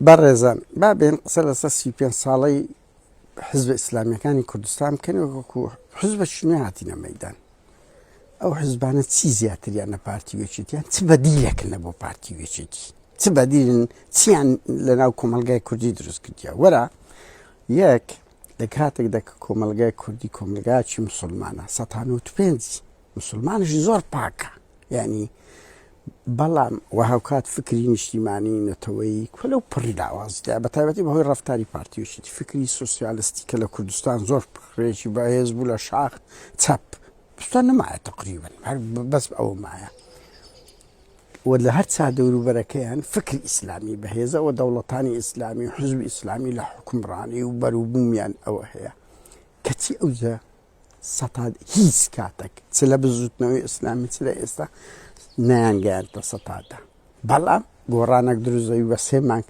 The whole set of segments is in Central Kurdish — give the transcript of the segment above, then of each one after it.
بەڕێزان با بێن قسە لەسەر 35 ساڵەی حزب ئیسلامیەکانی کوردستان بکەن وەکو حزبەکی نوێ هاتینە مەدان ئەو حزبانە چی زیاتریان لە پارتی وێچێتیان چ بەدیلێکن لە بۆ پارتی وێچێتی چ بەدیلن چیان لە ناو کۆمەلگای کوردی دروست کردیا وەرە یەک لە کاتێکدا کە کۆمەلگای کوردی کۆمەلگاکی مسلمانە 1995 مسلمانش زۆر پاکە یعنی بەڵام و هاوکات فکری نیشتیمانی نەتەوەیی کە لەو پڕی لاوازیدا بە تایبەتی بەهۆی ڕەفتاری پارتی و یەکێتی فکری سۆسیالستی کە لە کوردستان زۆر فکرێکی بەهێز بوو لە شاخ چەپ کوردستان نەمایە تقریبا هەر بەس ئەوە مایە و لە هەر چا دەوروبەرەکەیان فکری ئیسلامی بەهێزە و دەوڵەتانی ئیسلامی و حزبی ئیسلامی لە حوکمڕانی و بەروبوومیان ئەوە هەیە کەچی ئەوجا سەتا هیچ کاتێک چ لە بزوتنەوەی ئیسلامی چ لە ئێستا نەیانگەیاندە سەتادا بەڵام گۆڕانێک دروست دەبی بە سێ مانگ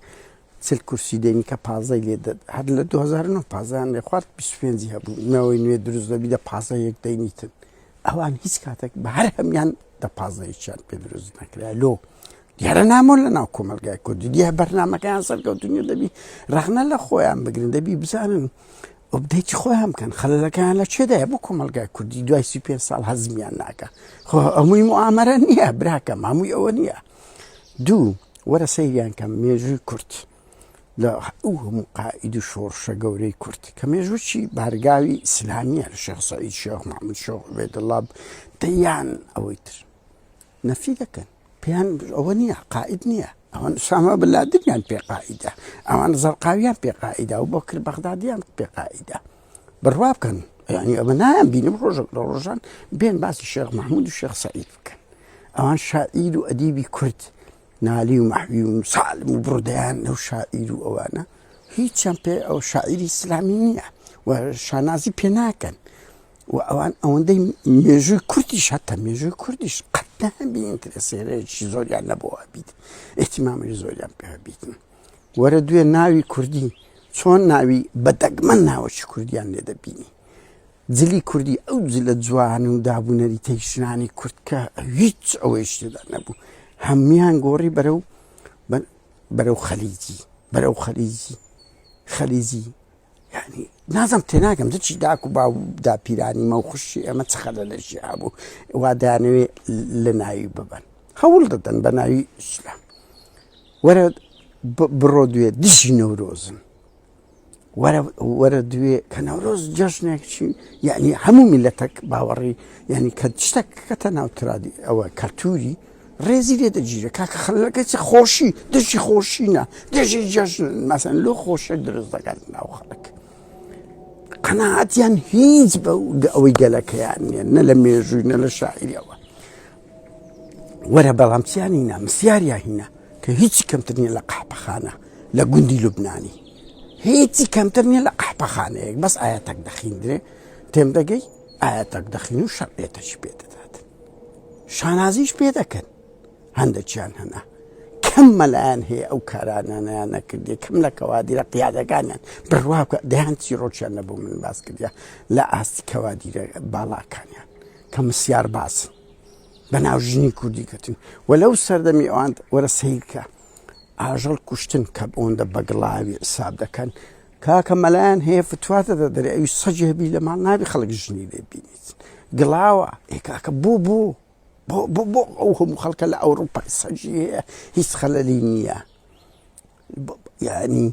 چل کورسی دێنی کە پازەی لێ هەر لە 2009 پازیان لێ خوارد 25 هەبوو نەوەی نوێ دروست دەبی دە پازە یەک دەینیتن ئەوان هیچ کاتێک بە هەر هەمیان دە پازەیەکیان پێ دروست نەکرا لۆ دیارە نامۆ لە ناو کۆمەلگای کوردی دیە بەرنمەکەیان سەرکەوتنی دەبی ڕەخنە لە خۆیان بگرن دەبی بزانن update ی خۆیان بکەن خەلەلەکەیان لە چێدایە بۆ کۆمەلگای کوردی دوای 35 ساڵ هەزمیان ناکە خۆ هەمووی موئامەرە نییە براکەم هەمووی ئەوە نییە دوو وەرە سەیریان کەم مێژووی کورد لە ئەو هەموو قائید و شۆڕشە گەورەی کورد کە مێژووی بارگاوی ئیسلامیە لە شێخ سەعید شێخ محمود شێخ عوبێدوڵڵا دەیان ئەوەی تر نەفی دەکەن پێیان ئەوە نییە قائید نییە ئەوان ئوسامە بن لادنیان پێ قائیدە ئەوان زەرقاویان پێ قائیدە و بۆ کرد بەغدادیان پێ قائیدە بڕوا بکەن یعنی ئەمە نایان بینم ڕۆژێک لە ڕۆژان بێن باسی شێخ محمود و شێخ سعید بکەن ئەوان شاعیر و ئەدیبی کورد نالی و مەحوی و سالم و بڕدەیان لەو شاعیر و ئەوانە هیچیان پێ ئەو شاعیری ئیسلامی نییە و شانازی پێ ناکەن و ئەوان ئەوەندەی مێژووی کوردیش هەتا مێژووی کوردیش قەت نەبی ئینترەسێرەیەکی زۆریان نەبووە بیت ئیهتیمامی زۆریان پێ بیتن وەرە دوێ ناوی کوردی چۆن ناوی بە دەگمەن ناوەکی کوردیان لێ دەبینی جلی کوردی ئەو جلە جوان و دابوونەریتەی ژنانی کورد کە هیچ ئەوەی شتێدا نەبوو هەمویان گۆڕی بەرەو بەرەو خەلیجی بەرەو خەلیجی خەلیجی یعنی نازم تێناگەم دچی داک و باو داپیرانی مە و خوشی ئێمە چ خەلەلێکی هەبوو وا دەیانەوێ لە ناوی ببەن هەوڵ دەدەن بە ناوی ئیسلام وەرە بڕۆ دوێ دژی نەورۆزن وەرە وەرە دوێ کە نەورۆز جەژنێک چی یعنی هەموو میلەتەک باوەڕی یعنی کە شتێک کەتە ناو ترادی ئەوە کەلتوری ڕێزی لێ دەگیرێ کاکە خەلەکە چ خۆشی دژی خۆشینە دژی جەژن مەسەن لۆ خۆشێک دروست دەکات ناو خەڵک قەناعەتیان هیچ بە ئەوەی گەلەکەیان نییە نە لە مێژووی نە لە شاعریەوە وەرە بەڵام چیانی نا مسیاریا هینا کە هیچی کەمتر نییە لە قەحپەخانە لە گوندی لوبنانی هیچی کەمتر نییە لە قەحپەخانەیەک بەس ئاەتەک دەخیندرێ تێم دەگەی ئاەتەک دەخین و شەرعێتەکی پێدەدات شانازیش پێ دەکەن هەندێکیان هەنە کەم مەلایان هەیە ئەو کارانانیان نەکردی کەم لە کەوادیرە قیادەکانیان بڕوا بکە دەیان چیرۆکیان نەبوو من باس کردیا لە ئاستی کەوادیرە باڵاکانیان کە مسیار باسن بە ناو ژنی کوردی کەتن و لەو سەردەمی ئەوان وەرە سیرکە ئاژەڵ کوشتن کە ئەوەندە بەگڵاوی حساب دەکەن کاکە مەلایان هەیە فتوا دەدە دەرێ ئەوی سەگی هەبی لە ماڵ نابی خەڵک ژنی لێ بینیت گڵاوە ئێ کاکە بۆ بۆ بۆ بۆ بۆ ئەو هەموو خەڵکە لە ئەوروپا سەگی هەیە هیچ خەلەلی نییە یعنی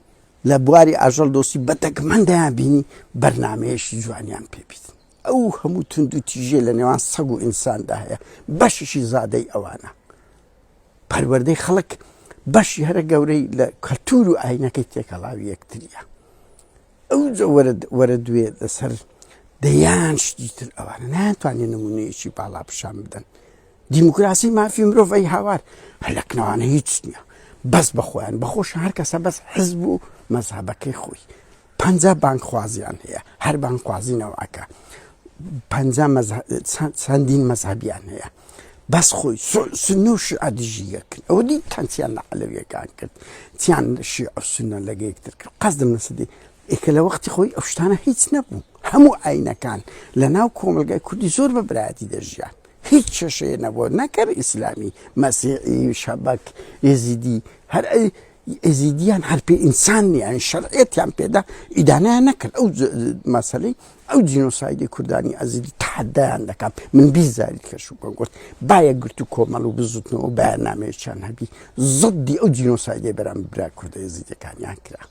لە بواری ئاژەڵ دۆستی بە دەگمەن دەیان بینی بەرنمەیەکی جوانیان پێبیت ئەو هەموو تونند و تیژێ لە نێوان سەگ و ئینساندا هەیە بەشیشی زادەی ئەوانە پەروەردەی خەڵک بەشی هەرە گەورەی لە کەلتور و ئاینەکەی تێکەڵاوی یەکتریە ئەو وەرە دوێ لەسەر دەیان شتی تر ئەوانە ناتوانێت نمونەیەکی باڵا پیشان بدەن دیموکراسی مافی مرۆڤ ئەی هاوار هەلەکنەوانە هیچ نییە بەس بەخۆیان بەخۆش هەر کەسە بەس حزب و مەزهبەکەی خۆی 50 بانگخوازیان هەیە هەر بانگخوازی نەوعەکە 50 چەندین مەزهبیان هەیە بەس خۆی سنە و شیعە دژی یەکن ئەوە دی تەنسیان لە عەلەویەکان کرد چیان شیعە و سنە لەگە یەکتر کرد قەزدم لەسەدی ئێکە لە وەختی خۆی ئەو شتانە هیچ نەبوو هەموو ئاینەکان لە ناو کۆمەلگای کوردی زۆر بە برایەتی دەژیان هیچ کێشەیە نەبووە نەکەر ئیسلامی مەسیحی شەبەک ئێزیدی هەر ئەی. ئێزیدیان هەر پێ ئینسان نییە یانی شەرعیەتیان پێدا ئیدانەیان نەکرد ئەو مەسەلەی ئەو جینۆسایدی کوردانی ئەزیدی تەحەدایان دەکات من 20 جاری کەش و گوت با یەکگرتو کۆمەڵ و بزوتنەوە بەیاننامەیەکیان هەبی زدی ئەو جینۆسایدی بەرام برا کوردە ئێزیدەکانیان کرا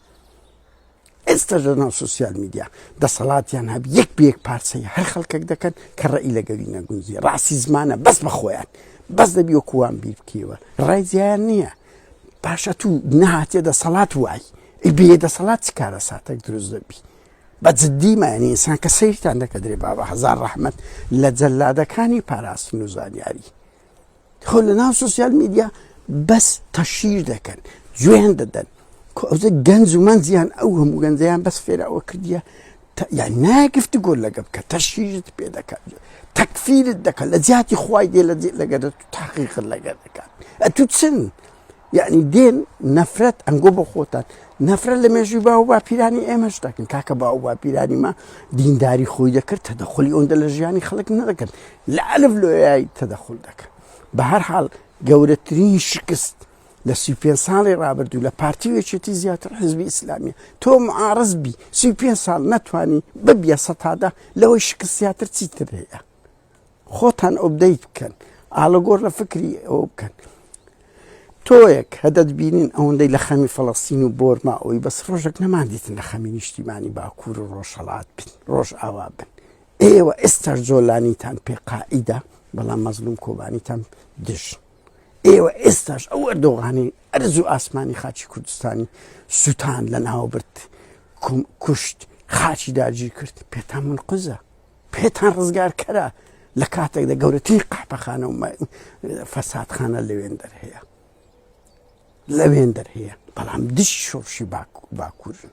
ئێستاش لە ناو سوسیال میدیا دەسەڵاتیان هەب یەک بە یەک پارچەی هەر خەڵکێک دەکەن کە ڕێی لەگەری نەگونجی ڕاستی زمانە بەس بە خۆیان بەس دەبی وەکووان بیر بکەیەوە ڕای جیایان نییە باشە تو نهاتێ دەسەڵات وای بێ دەسەڵات چ کارەساتێک دروست دەبی بە جدی مایانی ئینسان کە سەیرتان دەکە درێ بابا هەزار ڕەحمەت لە جەلادەکانی پاراستن و زانیاری خۆ لە ناو سوسیال میدیا بەس تەشیر دەکەن جوێن دەدەن ئەوزە گەنج و مەنجیان ئەو هەموو گەنجیان بەس فێرە ئەوە کردیە یان ناگفت گۆل لەگە بکە تەشیرت پێ دەکات تەکفیرت دەکات لە جیاتی خوای دێ لە لەگەر تاقیقت لەگەر دەکات ئەتو چن یعنی دێن نەفرەت ئەنگۆ بۆ خۆتان نەفرەت لە مێژووی باو باپیرانی ئێمەش دەکەن کاکە باو باپیرانی ما دینداری خۆی دەکرد تەدەخلی ئەوەندە لە ژیانی خەڵک نەدەکرد لە ئەلف لۆیای تەدەخل دەکەن بە هەر حاڵ گەورەترین شکست لە 35 ساڵی ڕابردوو لە پارتی و یەکێتی زیاتر حزبی ئیسلامیە تۆ معارز بی 35 ساڵ نەتوانی ببیە سەتادا لەوەی شکست زیاتر چیتر هەیە خۆتان ئۆبدەیت بکەن ئاڵوگۆڕ لە فکری ئەوە بکەن تۆیەک هەدەت بینین ئەوەندەی لە خەمی فەڵەستین و بۆرما ئەوی بەس ڕۆژێک نەماندیتن لە خەمی نیشتیمانی باکوور و ڕۆژهەڵات بن ڕۆژ ئاوا بن ئێوە ئێستاش جۆلانیتان پێ قائیدە بەڵام مەزلوم کۆبانیتان دژ ئێوە ئێستاش ئەو ئەردۆغانی ئەرز و ئاسمانی خاچی کوردستانی سووتان لە ناو برد کوشت خاچی داگیر کرد پێتان من قوزە پێتان ڕزگارکەرە لە کاتێکدا گەورەترین قەحپەخانە و فەسادخانە لەوێندەر هەیە لەوێندەر هەیە بەڵام دژ شۆڕشی باکوورن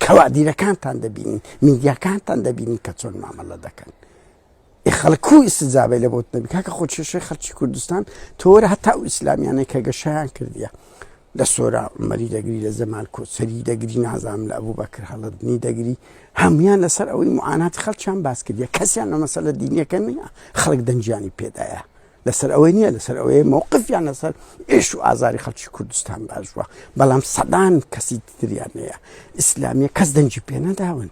کەوادیرەکانتان دەبینین میدیاکانتان دەبینین کە چۆن مامەڵە دەکەن خەڵکو ئیسجابەی لە بۆت نەبی کاکە خۆ کێشەی خەڵکی کوردستان تۆرە هەتا و ئیسلامیانەی کە گەشەیان کردیە لە سۆرا عومەری دەگری لە جەمال کۆچەری دەگری نازانم لە ئەبوبەکر هەڵەدنی دەگری هەمویان لەسەر ئەوەی معاناتی خەڵکیان باس کردیە کەسیان لە مەسەلە دینیەکە نییە خەڵک دەنگیانی پێدایە لەسەر ئەوەی نییە لەسەر ئەوەیە مەوقفیان لەسەر ئێش و ئازاری خەڵکی کوردستان باش بووە بەڵام سەدان کەسی تریان هەیە ئیسلامیە کەس دەنگی پێ نەداون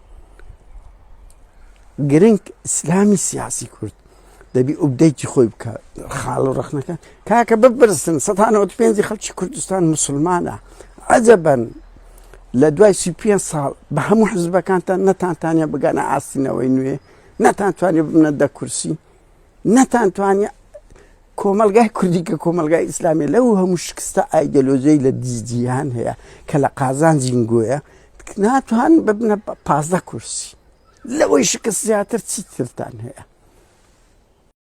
گرنگ ئیسلامی سیاسی کورد دەبی ئوبدەیتی خۆی بکە خاڵ و ڕخنەکە کاکە بپرسن 195 خەڵکی کوردستان مسلمانە عجبەن لە دوای 35 ساڵ بە هەموو حزبەکانتان نەتانتانە بگەنە ئاستینەوەی نوێ نەتانتوانێ ببنە دە کورسی نەتانتوانێ کۆمەلگای کوردی کە کۆمەلگای ئیسلامی لەو هەموو شکستە ئایدۆلۆژیی لە جیهان هەیە کە لە قازان جینگۆیە ناتوان ببنە پازدە کورسی لەوەی شکست زیاتر چیترتان هەیە؟